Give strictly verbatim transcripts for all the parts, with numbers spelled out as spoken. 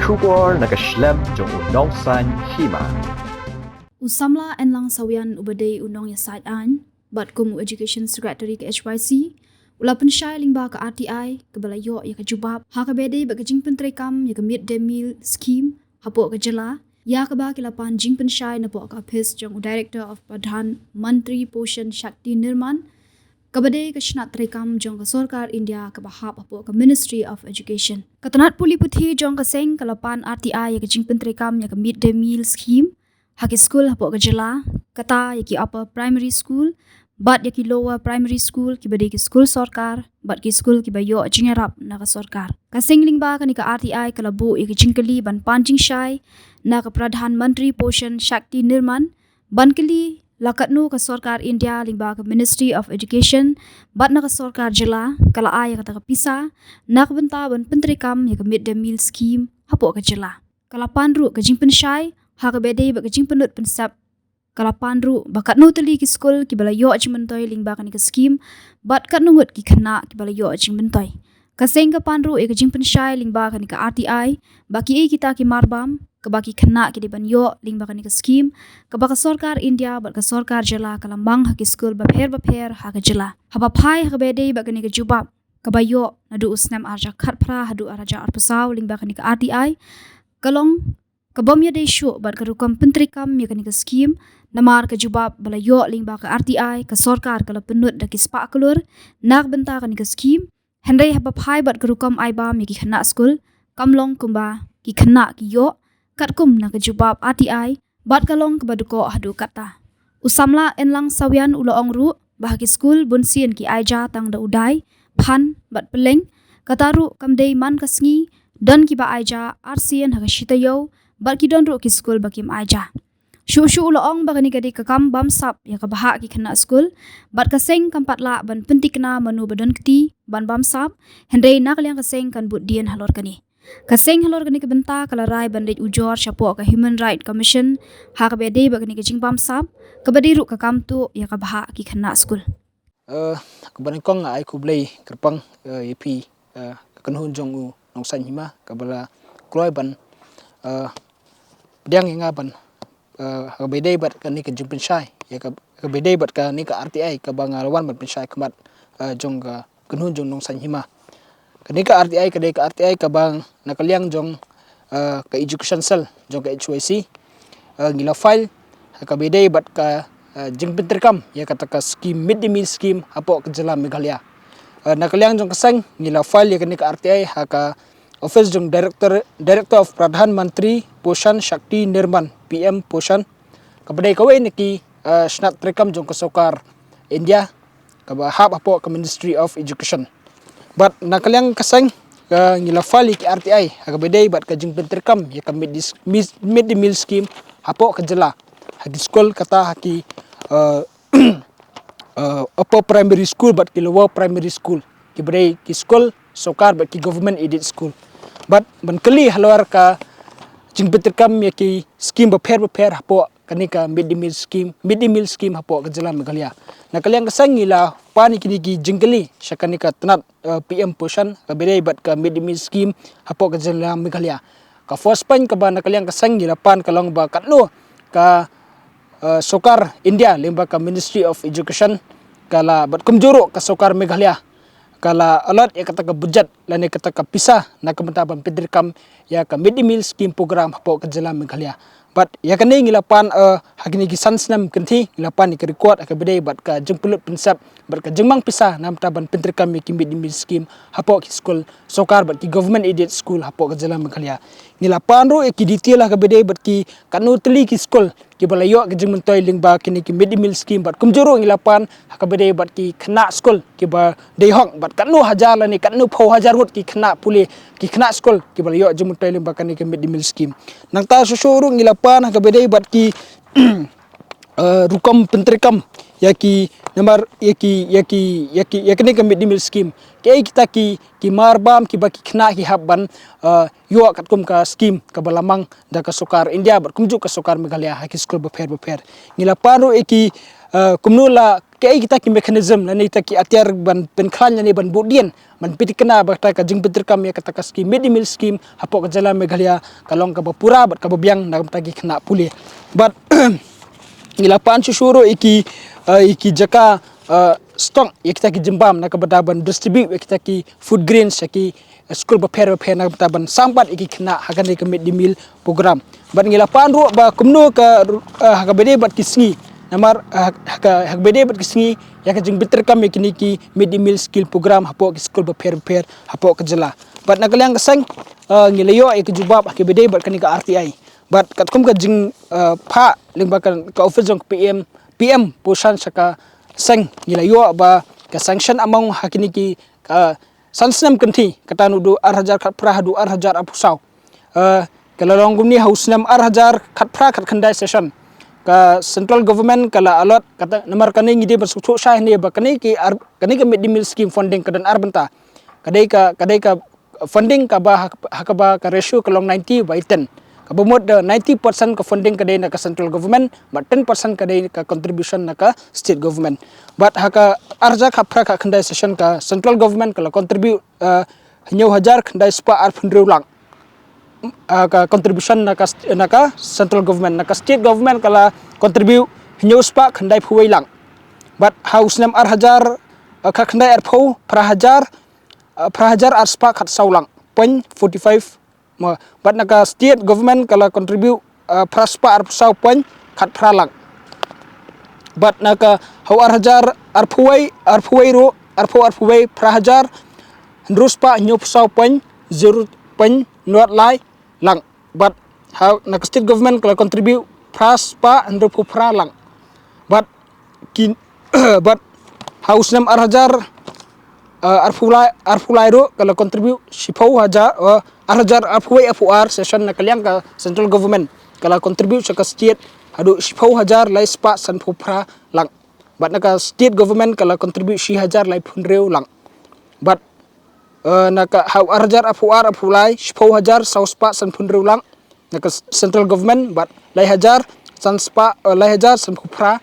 Khubor na ka shlem jong u nongsaiñ hima. U samla Enlang Sawian uba dei u nongïasaid aiñ bad kum u Education Secretary ka H Y C u la pynshai lyngba ka R T I kaba la ïoh ïa ka jubab ha kaba dei bad ka jingpyntreikam ïa ka mid day meal scheme hapoh ka jylla, ïa kaba ki la pan jingpynshai napoh ka ophis jong u Director of Pradhan Mantri Poshan Shakti Nirman, kaba dei ka shnat treikam jong ka sorkar India kaba hap hapoh ka Ministry of Education. Ka tnat pule puthi jong ka seng ka la pan R T I ïa ka jingpyntreikam ïa ka mid day meal scheme ha ki skul hapoh ka jylla, kata ïa ki upper primary school bad ïa ki lower primary school kiba dei ki skul sorkar bad ki skul kiba ïoh jingïarap na ka sorkar. Ka seng lyngba kane ka R T I ka la buh ïa ka jingkylli ban pan jingshai na ka Pradhan Mantri Poshan Shakti Nirman, ban kylli la katno ka sorkar India lyngba ka Ministry of Education bad na ka sorkar jylla ka la ai ïa kata ka pisa na ka bynta ban pyntreikam ïa ka mid day meal scheme hapoh ka jylla. Ka la pan ruh ka jingpynshai ha kaba dei bad ka jingpynlut pynsep. Ka la pan ruh ba katno tylli ki skul kiba la ïoh jingmyntoi lyngba kane ka scheme bad katno ngut ki khynnah kiba la ïoh jingmyntoi. Ka seng ka pan ruh ïa ka jingpynshai lyngba kane ka R T I ba kiei kita ki marbam kaba ki khynnah ki dei ban ïoh lyngba kane ka scheme kaba ka sorkar India bad ka sorkar jylla ka la mang ha ki skul bapher bapher ha ka jylla. Haba phai ha kaba dei bad kane ka jubab kaba ïoh naduh u snem ar hajar khatphra haduh ar hajar arphew saw lyngba kane ka R T I, ka long ka bym ïadei shuh bad ka rukom pyntreikam ïa kane ka scheme, namar ka jubab ba la ïoh lyngba ka R T I ka sorkar ka la pynlut da ki spah klur na ka bynta kane ka scheme. Hynrei haba phai bad ka rukom ai bam ïa ki khynnah skul, kam long kumba ki khynnah ki ïoh katkum na ka jubab R T I bad ka long kaba dkoh haduh katta. U samla Enlang Sawian u la ong ruh ba ha ki skul bunsien ki ai ja tang da u dai, phan bad pylleng, kata ruh kam dei man ka sngi, don kiba ai ja arsien ha ka shi taïew bad ki don ruh ki skul ba kim ai ja. Shuh shuh u la ong ba kane ka dei ka kam bamsap ïa ka bhah ki khynnah skul bad ka seng kam pat lah ban pynthikna mano ba don kti ban bamsap, hynrei na ka liang ka seng kan bud dien halor kane. Ka seng halor kane ka bynta ka la rai ban leit ujor shapoh ka Human Rights Commission ha kaba dei bad kane ka jingbamsap kaba dei ruh ka kam tuh ïa ka bhah ki khynnah skul. Eh, kaba nyngkong nga ai khublei kyrpang, eh, ïa phi, eh, ka kynhun jong u nongsaiñ hima kaba la kloi ban, eh, pdiang ïa nga ban, eh, ha kaba dei bad kane ka jingpynshai ïa ka, kaba dei bad kane ka R T I kaba nga la wan ban pynshai khmat, eh, jong ka kynhun jong u nongsaiñ hima. Kane ka R T I ka dei ka R T I kaba na ka liang jong, eh, ka education cell jong ka H Y C, eh, ngi la file ha kaba dei bad ka, eh, jingpyntreikam ïa kata ka scheme, mid day meal scheme hapoh ka jylla Meghalaya. Eh, na ka liang jong ka seng ngi la file ïa kane ka R T I ha ka office jong director, Director of Pradhan Mantri Poshan Shakti Nirman, P M Poshan, kaba dei kawei na ki, eh, shnat treikam jong ka sorkar India kaba hap hapoh ka Ministry of Education. Bad na ka liang ka seng, eh, ngi la file ïa ki R T I ha kaba dei bad ka jingpyntreikam ïa ka mid day, mid, mid day meal scheme hapoh ka jylla ha ki skul, kata ha ki, eh, eh, upper primary school bad ki lower primary school, kiba dei ki skul sorkar bad ki government aided school. Bad ban kylli halor ka jingpyntreikam ïa ki scheme bapher bapher hapoh kane ka mid day meal scheme, mid day meal scheme hapoh ka jylla Meghalaya. Na ka liang ka seng ngi la pan ïa kine ki jingkylli sha kane ka tnat, eh, P M Poshan kaba dei bad ka mid day meal scheme hapoh ka jylla Meghalaya. Ka first point kaba na ka liang ka seng ngi la pan ka long ba katno ka, eh, sorkar India lyngba ka Ministry of Education ka la, bad kumjuh ruh ka sorkar Meghalaya ka la allot ïa kata ka budget lane kata ka pisa na ka bynta ban pyntreikam ïa ka mid day meal scheme program hapoh ka jylla Meghalaya. Bad ïa kane ngi la pan, eh, ha kine ki san snem kynthih ngi la pan ïa ka record ha kaba dei bad ka jingpynlut pynsep bad ka jingmang pisa na ka bynta ban pyntreikam ïa ki mid day meal scheme hapoh ki skul sorkar bad ki government aided school hapoh ka jylla Meghalaya. Ngi la pan ruh ïa ki detail ha kaba dei bad ki katno tylli ki skul kiba la ïoh ka jingmyntoi lyngba kine ki mid day meal scheme bad kumjuh ruh ngi la pan ha kaba dei bad ki khynnah skul kiba dei hok bad katno hajar lane katno phew hajar ngut ki khynnah pule, ki khynnah skul kiba la ïoh jingmyntoi lyngba kane ka mid day meal scheme. Nangta shuh shuh ruh ngi la pan ha kaba dei bad ki, eh, rukom pyntreikam ïa ki, namar ïa ki, ïa ki, ïa ki, ïa kane ka mid day meal scheme, kiei kita ki, ki marbam kiba ki khynnah ki hap ban, eh, ïoh katkum ka scheme kaba la mang da ka sorkar India bad kumjuh ka sorkar Meghalaya ha ki skul bapher bapher. Ngi la pan ruh ïa ki, eh, kumno la Kaei kita ki mechanism lane kita ki atiar ban pynkhlaiñ lane ban buh dien ban pyntikna ba kata ka jingpyntrei kam ïa kata ka scheme, mid day meal scheme hapoh ka jylla Meghalaya ka long kaba pura bad kaba biang na ka bynta ki khynnah pule. Bad ngi la pan shuh shuh ruh ïa ki, eh, ïa ki jaka, eh, stock ïa kita ki jingbam na ka bynta ban distribute ïa kita ki food grains ïa ki skul bapher bapher na ka bynta ban sam pat ïa ki khynnah ha kane ka mid day meal program. Bad ngi la pan ruh ba kumno ka, eh, ha kaba ïadei bad ki sngi. Namar, eh, ha ka, ha kaba ïadei bad ki sngi ïa ka jingpyntrei kam ïa kine ki mid day meal scheme program hapoh ki skul bapher bapher hapoh ka jylla. Bad na ka liang ka seng, eh, ngi la ïoh ïa ka jubab ha kaba ïadei bad kane ka R T I. Bad katkum ka jing, eh, phah lyngba ka, ka office jong ka P M, P M Poshan sha ka seng, ngi la ïoh ba ka sanction amount ha kine ki, eh, san snem kynthih, kata naduh ar hajar khatphra haduh ar hajar arphew saw. Eh, ka la long kumne, ha u snem ar hajar khatphra khatkhyndai session ka central government ka la allot, kata namar kane ngi dei ban sngewthuh shai hangne ba kane ki ar, kane ka mid day meal scheme funding ka don ar bynta. Ka dei ka, ka dei ka funding kaba ha, ha kaba ka ratio ka long ninety by ten. Kaba mut da ninety percent ka funding ka dei na ka central government, bad ten percent ka dei ka contribution na ka state government. Bad ha ka ar hajar khatphra khatkhyndai session ka central government ka la contribute, eh, hynñiew hajar khyndai spah arphew hynriew lak. Eh, ka contribution na ka st-, na ka central government, na ka state government ka la contribute hynñiew spah khyndaiphew wei lak. Bad ha u snem ar hajar, eh, khatkhyndai arphew, phra hajar, eh, phra hajar ar spah khatsaw lak, point forty five. Mo, bad na ka state government ka la contribute, eh, phra spah arphew saw point khatphra lak. Bad na ka ha u ar hajar arphew wei, arphew wei ruh, arphew arphew wei, phra hajar hynriew spah hynñiewphew saw point zero point nod lai lak. Bad ha, na ka state government ka la contribute phra spah hynriewphew phra lak. Bad ki, bad ha u snem ar hajar, eh, arphew lai, arphew lai ruh ka la contribute shiphew hajar, eh, ar hajar arphew wei arphew ar session na ka liang ka central government ka la contribute sha ka state haduh shiphew hajar lai spah sanphew phra lak. Bad na ka state government ka la contribute shi hajar laiphew hynriew lak. Bad, eh, na ka ha u ar hajar arphew ar arphew lai, shiphew hajar saw spah sanphew hynriew lak na ka s-, central government, bad lai hajar san spah, eh, lai hajar sanphew phra,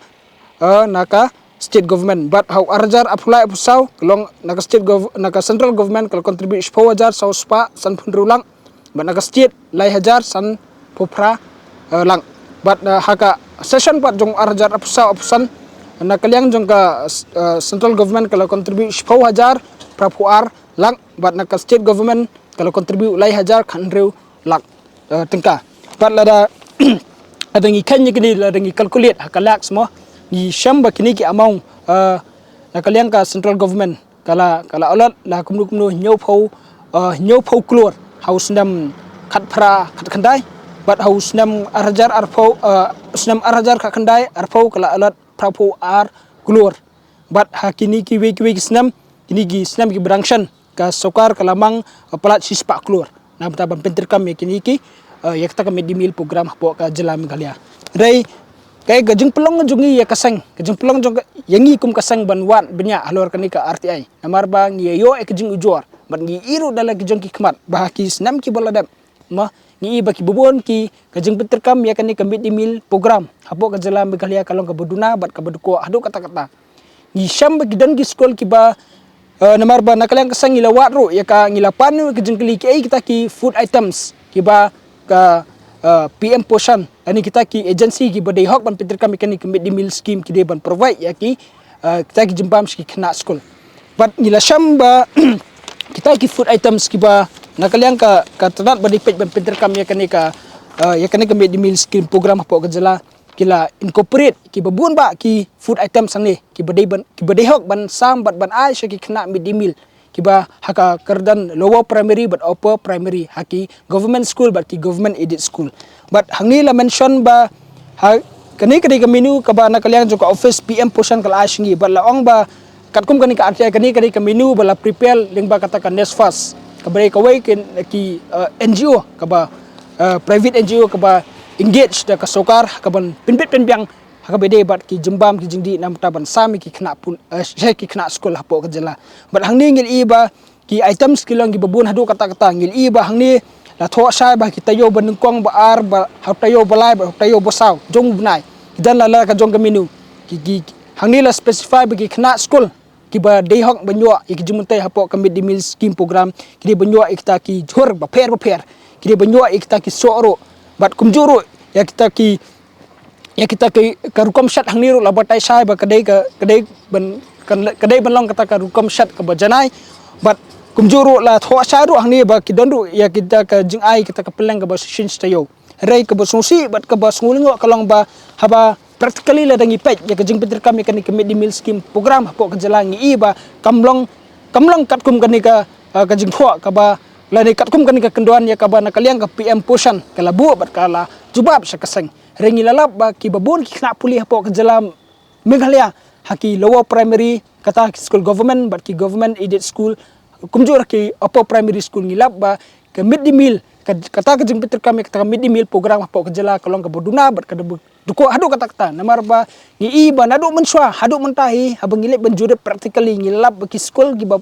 eh, na ka state government. Bad ha u ar hajar arphew lai arphew saw ka long na ka state gov-, na ka central government ka la contribute shiphew hajar saw spah sanphew hynriew lak. Bad na ka state lai hajar sanphew phra, eh, lak. Bad, eh, ha ka session pat jong ar hajar arphew saw arphew san, na ka liang jong ka, eh, central government ka la contribute shiphew hajar phraphew ar lak. Bad na ka state government ka la contribute lai hajar khathynriew lak, eh, tyngka. Bad lada, lada ngi kheiñ ïa kine, lada ngi calculate ha ka lakhs mo, ngi shem ba kine ki amount, eh, na ka liang ka central government ka la, ka la allot la kumno kumno hynñiewphew, eh, hynñiewphew klur ha u snem khatphra khatkhyndai. Bad ha u snem ar hajar arphew, eh, snem ar hajar khatkhyndai arphew ka la allot phraphew ar klur. Bad ha kine kiwei kiwei ki snem, kine ki snem kiba dang shen, ka sorkar ka la mang, eh, palat shispah klur na ka bynta ban pyntreikam ïa kine ki, eh, ïa kata ka mid day meal program hapoh ka jylla Meghalaya. Hynrei kaei ka jingpynlong jong ngi ïa ka seng, ka jingpynlong jong ka, ïa ngi kum ka seng ban wad bniah halor kane ka R T I. Namar ba ngi ïoh ïa ka jingujor bad ngi ïohi ruh da la ki jong ki khmat ba ha ki snem kiba la dep, mo, ngi ïohi ba kiba bun ki, ka jingpyntreikam ïa kane ka mid day meal program hapoh ka jylla Meghalaya ka long kaba duna bad kaba dukha haduh katta katta. Ngi shem ba ki don ki skul kiba, eh, namar ba na ka liang ka seng ngi la wad ruh ïa ka, ngi la pan ruh ka jingkylli, kiei kita ki food items kiba ka, eh, P M Poshan lane kita ki agency kiba dei hok ban pyntreikam ïa kane ka mid day meal scheme ki dei ban provide ïa ki, eh, kita ki jingbam sha ki khynnah skul. Bad ngi la shem ba kita ki food items kiba na ka liang ka, ka tnat ba dei peit ban pyntreikam ïa kane ka, eh, ïa kane ka mid day meal scheme program hapoh ka jylla, ki la incorporate kiba bun bah ki food items hangne kiba dei ban, kiba dei hok ban sam bad ban ai sha ki khynnah mid day meal kiba ha ka kyrdan lower primary bad upper primary ha ki government school bad ki government aided school. Bad hangne la mention ba ha kane ka dei ka menu kaba na ka liang jong ka office P M Poshan ka la ai sha ngi, bad la ong ba katkum kane ka R T I, kane ka dei ka menu ba la prepare lyngba kata ka NESFAS kaba dei kawei ki, ki, eh, N G O kaba, eh, private N G O kaba engage da ka sorkar kaban pynbit pynbiang ha kaba ïadei bad ki jingbam ki jingdih na ka bynta ban sam ïa ki khynnah pul-, eh, sha ki khynnah skul hapoh ka jylla. Bad hangne ngi la ïohi ba ki items ki long kiba bun haduh katta katta, ngi la ïohi ba hangne la thoh shai ba ki taïew ba nyngkong ba ar ba ha u taïew ba lai ba ha u taïew ba saw jong u bnai ki don la la ka jong ka menu. Ki, ki, Hangne la specify ba ki khynnah skul kiba dei hok ban ïoh ïa ki jingmyntoi hapoh ka mid day meal scheme program, ki dei ban ïoh ïa kita ki jhur bapher bapher, ki dei ban ïoh ïa kita ki soh ruh, bad kumjuh ruh ïa kita ki, ïa kita ki, ka rukom shet hangne ruh la batai shai ba ka dei ka, ka dei ban, ka, ka dei ban long kata ka rukom shet kaba janai, bad kumjuh ruh la thoh shai ruh hangne ba ki don ruh ïa kita ka jingai, kita ka pylleng kaba shisien shi taïew. Hynrei kaba sngewsih bad kaba sngewlyngngoh ka long ba haba practically lada ngi peit ïa ka jingpyntreikam ïa kane ka mid day meal scheme program hapoh ka jylla, ngi i ba kam long, kam long katkum kane ka, ah, ka jingthoh kaba, lane katkum kane ka kyndon ïa kaba na ka liang ka P M Poshan ka la buh bad ka la jubab sha ka seng. Hynrei ngi la lap ba kiba bun ki khynnah pule hapoh ka jylla Meghalaya ha ki lower primary, kata ki school government bad ki government aided school, kumjuh ruh ki upper primary school, ngi lap ba ka mid day meal, ka, kata ka jingpyntreikam ïa kata ka mid day meal program hapoh ka jylla ka long kaba duna bad kaba dukok haduh katta katta. Namar ba ngi i ba naduh mynshuwa haduh mynta hi, haba ngi leit ban jurip practically, ngi lap ba ki skul kiba,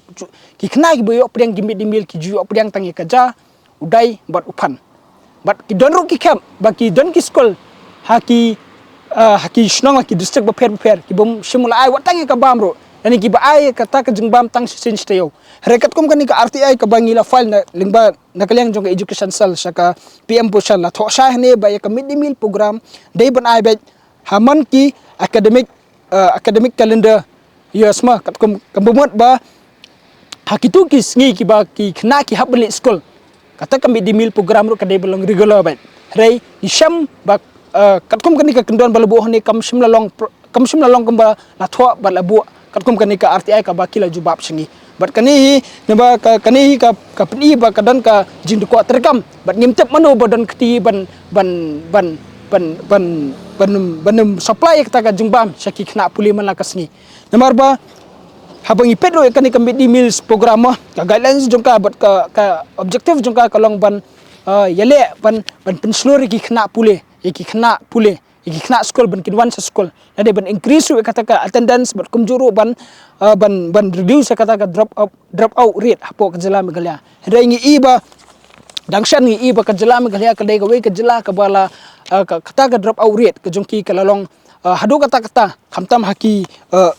ki khynnah kiba ïoh pdiang ki mid day meal ki ju ïoh pdiang tang ïa ka ja, u dai bad u phan. Bad ki don ruh ki khep ba ki don ki skul ha ki, ah, ha ki shnong, ha ki district bapher bapher, kiba ym shym la ai wat tang ïa ka bam ruh, lane kiba ai kata ka jingbam tang shisien shi taïew. Hynrei katkum kane ka R T I kaba ngi la file na lyngba, na ka liang jong ka education cell sha ka P M Poshan, la thoh shai hangne ba ïa ka mid day meal program dei ban ai beit ha man ki academic, ah, academic calendar year, ma katkum, kaba mut ba ha kito ki sngi kiba ki khynnah ki hap ban leit skul, kata ka mid day meal program ruh ka dei ban long regular beit. Hynrei ngi shem ba, ah, katkum kane ka kyndon ba la buh hangne kam shym la long pro-, kam shym la long kumba la thoh bad la buh katkum kane ka R T I kaba ki la jubab sha ngi. Bad kane hi, naba ka, kane hi ka, ka pyni ba ka don ka jingdukok treikam. Bad ngim tip mano ba don kti ban, ban, ban, ban, ban, ban, ban supply ïa kata ka jingbam sha ki khynnah pule man la ka sngi. Namar ba haba ngi peit ruh ïa kane ka mid day meals program, ka guidelines jong ka bad ka, ka objective jong ka ka long ban, ah, ïaleh ban, ban pynshlur ïa ki khynnah pule, ïa ki khynnah pule, ïa ki khynnah skul ban kin wan sha skul. Lane ban increase ruh ïa kata ka attendance bad kumjuh ruh ban, ah, ban, ban reduce ïa kata ka drop out, drop out rate hapoh ka jylla Meghalaya. Hynrei ngi i ba dang shen ngi i ba ka jylla Meghalaya ka dei kawei ka jylla kaba la, ah, ka, kata ka drop out rate ka jong ki ka la long, ah, haduh katta katta, khamtam ha ki, ah,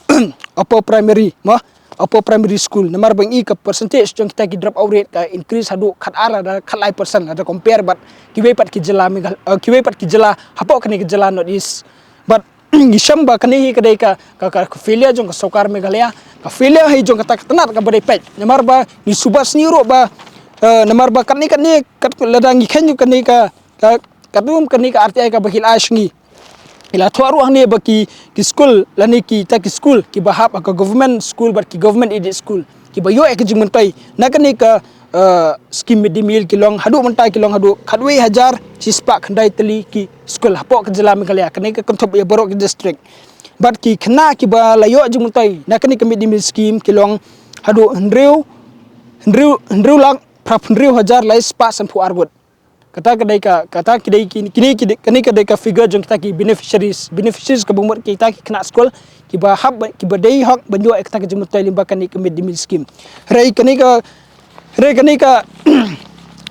upper primary, ma, upper primary school. Namar ba ngi i ka percentage jong kita ki drop out rate ka increase haduh khat ar lada khat lai percent lada compare bad kiwei pat ki jylla Meghal-, ah, kiwei pat ki jylla hapoh kane ka jylla North East. Bad ngi shem ba kane hi ka dei ka, ka, ka, ka failure jong ka sorkar Meghalaya, ka failure hi jong kata ka tnat kaba dei peit. Namar ba ngi suba sniew ruh ba, eh, namar ba kane, kane, kat, lada ngi khein kane ka, ka, katkum kane ka R T I kaba ki la ai sha ngi, ki la thoh ruh hangne ba ki, ki skul, lane kita ki skul kiba hap ha ka government school bad ki government aided school, kiba ïoh ïa ka jingmyntoi na kane ka, eh, scheme mid day meal ki long haduh mynta ki long haduh khatwei hajar shispah khyndai tylli ki skul hapoh ka jylla Meghalaya, kane ka kynthup ïa baroh ki district. Bad ki khynnah kiba la ïoh jingmyntoi na kane ka mid day meal scheme ki long haduh hynriew, hynriew, hynriew lak phra phew hynriew hajar lai spah sanphew ar ngut. Kata ka dei ka, kata ki dei ki, kine ki dei, kane ka dei ka figure jong kita ki beneficiaries. Beneficiaries kaba mut kita ki khynnah skul kiba hap ba, kiba dei hok ban ïoh ïa kata ka jingmyntoi lyngba kane ka mid day meal scheme. Hynrei kane ka, hynrei kane ka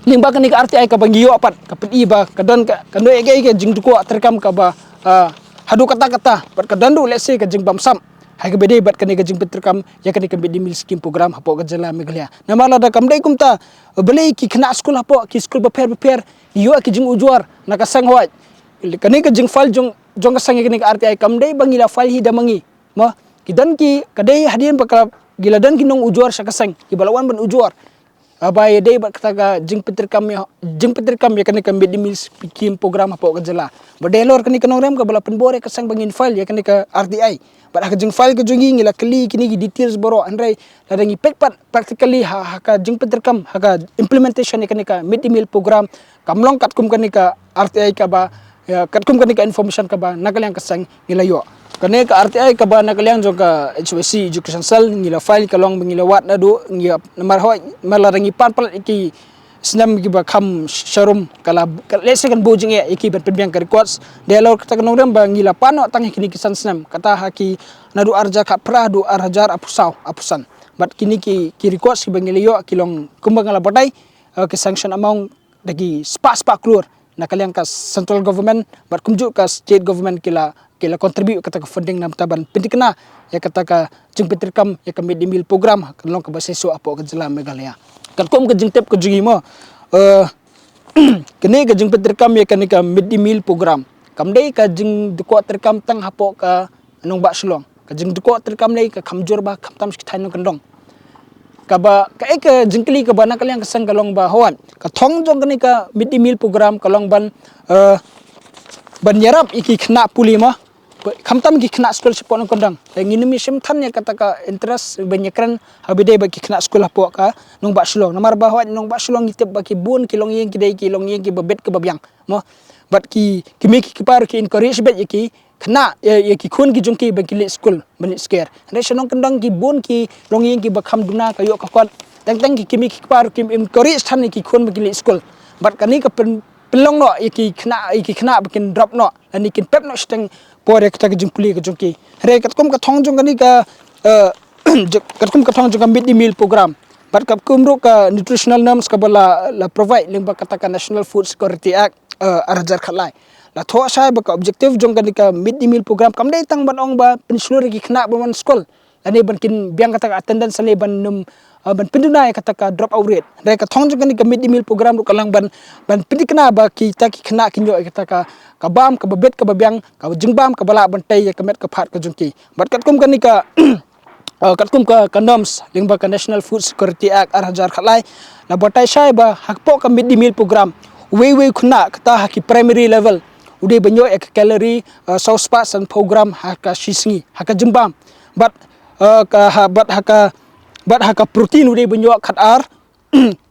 lyngba kane ka R T I kaba ngi ïoh pat, ka pyni ba ka don ka, ka don ïa ka, ïa ka jingdukok treikam kaba, ah, haduh katta katta, bad ka don ruh lehse ka jingbamsap ha kaba ïadei bad kane ka jingpyntreikam ïa kane ka mid day meal scheme program hapoh ka jylla Meghalaya. Namar lada kam dei kumta, balei ki khynnah skul hapoh ki skul bapher bapher ki ïoh ki jingujor na ka seng hooid? Kane ka jingfile jong, jong ka seng ïa kane ka R T I kam dei ba ngi la file hi da ma ngi. Ma, ki don ki, ka dei hadien ba ka, ki la don ki nongujor sha ka seng kiba la wan ban ujor. Haba ïadei bad kata ka jingpyntreikam ïa, jingpyntreikam ïa kane ka mid day meal scheme program hapoh ka jylla. Bad dei halor kane ka nongrim kaba la pynbor ïa ka seng ba ngin file ïa kane ka R T I. Bad ha ka jingfile ka jong ngi ngi la kylli kine ki details baroh, hynrei lada ngi peit pat practically ha, ha ka jingpyntreikam, ha ka implementation ïa kane ka mid day meal program, kam long katkum kane ka R T I kaba, ïa, katkum kane ka information kaba na ka liang ka seng ngi la ïoh. Kane ka R T I kaba na ka liang jong ka H Y C Education Cell ngi la file ka long ba ngi la wad naduh, ngi, namar hooid, namar lada ngi pan palat ïa ki snem kiba kham sharum ka la, ka lehse kan buh jingeh ïa ki ban pynbiang ka records. Dei halor kata ka nongrim ba ngi la pan noh tang ïa kine ki san snem, kata ha ki naduh ar hajar khatphra haduh ar hajar arphew saw, arphew san. Bad kine ki, ki records kiba ngi la ïoh ki long kumba nga la batai, eh, ki sanction amount da ki spah spah klur na ka liang ka central government bad kumjuh ka state government ki la la contribute kata ka funding namar ban pyntikna ïa kata ka jingpyntrei kam ïa ka mid day meal program ka long kaba shisha hapoh ka jylla Meghalaya. Katkum ka jingtip ka jong ngi mo, eh, kane ka jingpyntrei kam ïa kane ka mid day meal program kam dei ka jingdukor trei kam tang hapoh ka nongbah Shillong. Ka jingdukor trei kam dei ka kham jur ba khamtam shi thaiñ nongkyndong. Kaba ka, eh, ka jingkylli kaba na ka liang ka seng ka long ba hooid ka thong jong kane ka mid day meal program ka long ban, eh, ban ïarap ïa ki khynnah pule mo. Khamtam ki khynnah skul shapoh nongkyndong. Te ngin ym shim than ïa kata ka interest ban ïakren haba dei ba ki khynnah skul hapoh ka nongbah Shillong. Namar ba hooid nongbah Shillong ngi tip ba ki bun ki longïing ki dei ki longïing kiba bit kaba biang mo. Bad ki, ki mei ki kpa ruh ki encourage bad ïa ki khynnah, ïa, ïa ki khun ki jong ki ban ki leit skul ban leit skur. Hynrei sha nongkyndong ki bun ki longïing kiba kham duna ka ïoh ka kot. Teng teng ki, ki mei ki kpa ruh ki encourage than ïa ki khun ban ki leit skul. Bad kane ka pyn, pynlong noh ïa ki khynnah, ïa ki khynnah ba kin drop noh lane kin pep noh shiteng por ïa kata ka jingpule ka jong ki. Hynrei katkum ka thong jong kane ka, eh, katkum ka thong jong ka mid day meal program bad katkum ruh ka nutritional norms kaba la, la provide lyngba kata ka National Food Security Act, eh, ar hajar khatlai. La thoh shai ba ka objective jong kane ka mid day meal program kam dei tang ban ong ba pynshlur ïa ki khynnah ban wan skul lane ban kin biang kata ka attendance lane ban nym, eh, ban pynduna ïa kata ka drop out rate. Hynrei ka thong jong kane ka mid day meal program ruh ka long ban, ban pyntikna ba kita ki khynnah kin ïoh ïa kata ka, ka bam kaba bit kaba biang, ka jingbam kaba lah ban tei ïa ka met ka phad ka jong ki. Bad katkum kane ka, eh, katkum ka, ka norms lyngba ka National Food Security Act ar hajar khatlai, la batai shai ba hapoh ka mid day meal program uwei uwei u khynnah kata ha ki primary level u dei ban ïoh ïa ka calorie, eh, saw spah sanphew gram ha ka shi sngi ha ka jingbam. Bad, eh, ka ha, bad ha ka, bad ha ka protein u dei ban ïoh khatar,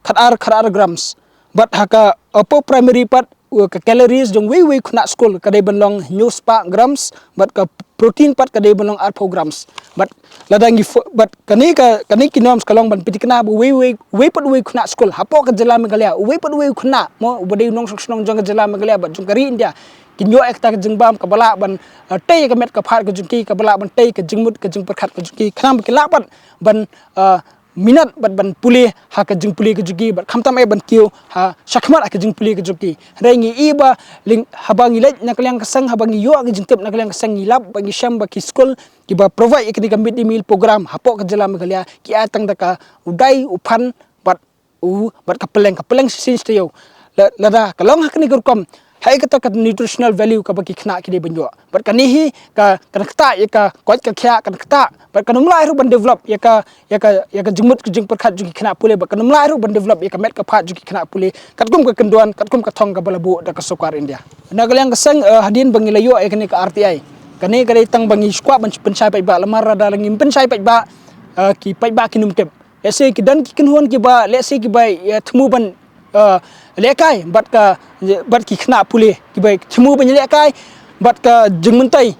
khatar, khatar grams. Bad ha ka upper primary pat, uh, ka calories jong uwei uwei u khynnah skul ka dei ban long hynñiew spah grams, bad ka protein pat ka dei ban long arphew grams. Bad lada ngi fo-, bad kane ka, kane ki norms ka long ban pyntikna ba uwei uwei, uwei pat uwei u khynnah skul hapoh ka jylla Meghalaya, uwei pat uwei u khynnah mo uba dei u nongshong shnong jong ka jylla Meghalaya bad jong ka ri India kin ïoh ïa kata ka jingbam kaba lah ban, uh, tei ïa ka met ka phad ka jong ki, kaba lah ban tei ïa ka jingmut ka jingpyrkhat ka jong ki, khnang ba ki lah pat ban, uh, minot bad ban pule ha ka jingpule ka jong ki bad khamtam eh ban kiew ha shakhmat ha ka jingpule ka jong ki. Hynrei ngi i ba lyng-, haba ngi leit na ka liang ka seng, haba ngi ïoh ka jingtip na ka liang ka seng ngi lap ba ngi shem ba ki skul kiba provide ïa kane ka mid day meal program hapoh ka jylla Meghalaya ki ai tang da ka u dai u phan bad u, bad ka pylleng, ka pylleng shisien shi taïew. La, lada ka long ha kane ka rukom, ha kata ka nutritional value kaba ki khynnah ki dei ban ïoh. Bad kane hi ka, kan ktah ïa ka koit ka khiah, kan ktah. Bad kan ym lah ruh ban develop ïa ka, ïa ka, ïa ka jingmut ka jingpyrkhat jong ki khynnah pule, bad kan ym lah ruh ban develop ïa ka met ka phad jong ki khynnah pule. Katkum ka kyndon, katkum ka thong kaba la buh da ka sorkar India. Na ka liang ka seng, eh, hadien ba ngi la ïoh ïa kane ka R T I. Kane ka dei tang ba ngi shu kwah ban pynshai paidbah, namar lada la ngim pynshai paidbah, eh, ki paidbah kin ym tip. Lehse ki don ki kynhun kiba, lehse kiba, eh, thmu ban, eh, lehkai bad ka, bad ki khynnah pule kiba thmu ban lehkai bad ka jingmyntoi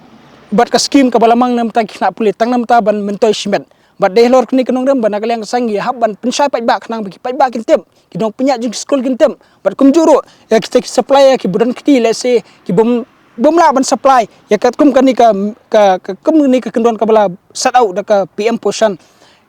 bad ka skim kaba la mang na bynta ki khynnah pule tang na bynta ban myntoi shimet. Bad dei halor kane ka nongrim ba na ka liang ka seng ngi hap ban pynshai paidbah khnang ba ki paidbah kin tip, ki nongpynïaid jong ki skul kin tip. Bad kumjuh ruh ïa kita ki supplier kiba don kti, lehse ki bym, bym lah ban supply ïa katkum kane ka, ka, ka, kum kane ka kyndon kaba la set out da ka P M Poshan.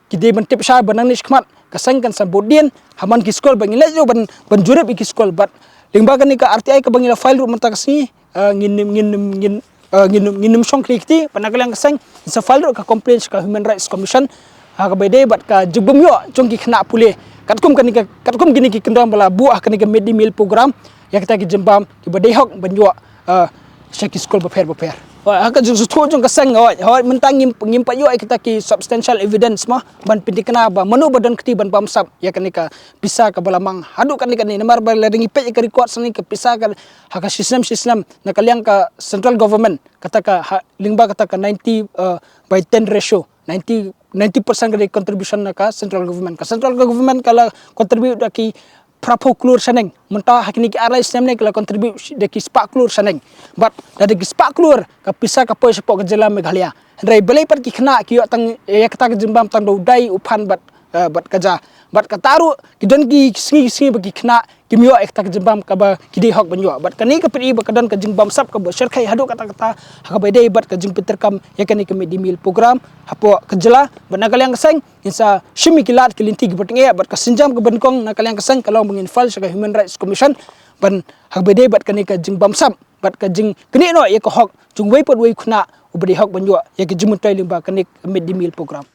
Ki dei ban tip shai ba nangne shakhmat ka seng kan sa bud dien ha man ki skul ba ngi leit ruh ban, ban jurip ïa ki skul. Bad lyngba kane ka R T I kaba ngi la file ruh mynta ka sngi, eh, ngin, ngin, ngin, eh, ngin, ngin nym shong khlieh kti, bad na ka liang ka seng ngin sa file ruh ka complaint sha ka Human Rights Commission ha kaba ïadei bad ka jingbym ïoh jong ki khynnah pule katkum kane ka, katkum kine ki kyndon ba la buh ha kane ka mid day meal program ïa kita ki jingbam kiba dei hok ban ïoh, eh, sha ki skul bapher bapher. Hooid, ha ka jingsngewthuh jong ka seng, hooid, hooid, mynta ngim, ngim pat ïoh ïa kita ki substantial evidence mo ban pyntikna ba mano ba don kti ban bamsap ïa kane ka pisa kaba la mang haduh katne katne, namar ba lada ngi peit ïa ka record sani ka pisa ka ha ka shisnem shisnem na ka liang ka central government, kata ka ha, lyngba kata ka ninety, uh, by ten ratio, ninety, ninety percent ka dei contribution na ka central government. Ka central government ka la contribute da ki phraphew klur shaneng. Mynta ha kine ki ar lai snem ne ka la contribute da ki spah klur shaneng. Bad da, da ki spah klur ka pisa ka poi shapoh ka jylla Meghalaya. Hynrei balei pat ki khynnah ki ïoh tang ïa kata ka jingbam tang da u dai u phan bad, eh, bad ka ja. Bad kata ruh ki don ki sngi, ki sngi ba ki khynnah kim ïoh ïa kata ka jingbam kaba ki dei hok ban ïoh. Bad kane ka pyni ba ka don ka jingbamsap kaba shyrkhei haduh katta katta ha kaba ïadei bad ka jingpyntrei kam ïa kane ka mid day meal program hapoh ka jylla. Bad na ka liang ka seng ngin sa shim ïa ki lad ki lynti kiba tyngeh bad ka sienjam kaba nyngkong na ka liang ka seng ka long ba ngin file sha ka Human Rights Commission ban ha kaba ïadei bad kane ka jingbamsap bad ka jingknieh noh ïa ka hok jong uwei pa uwei u khynnah uba dei hok ban ïoh ïa ka jingmyntoi lyngba kane ka mid day meal program.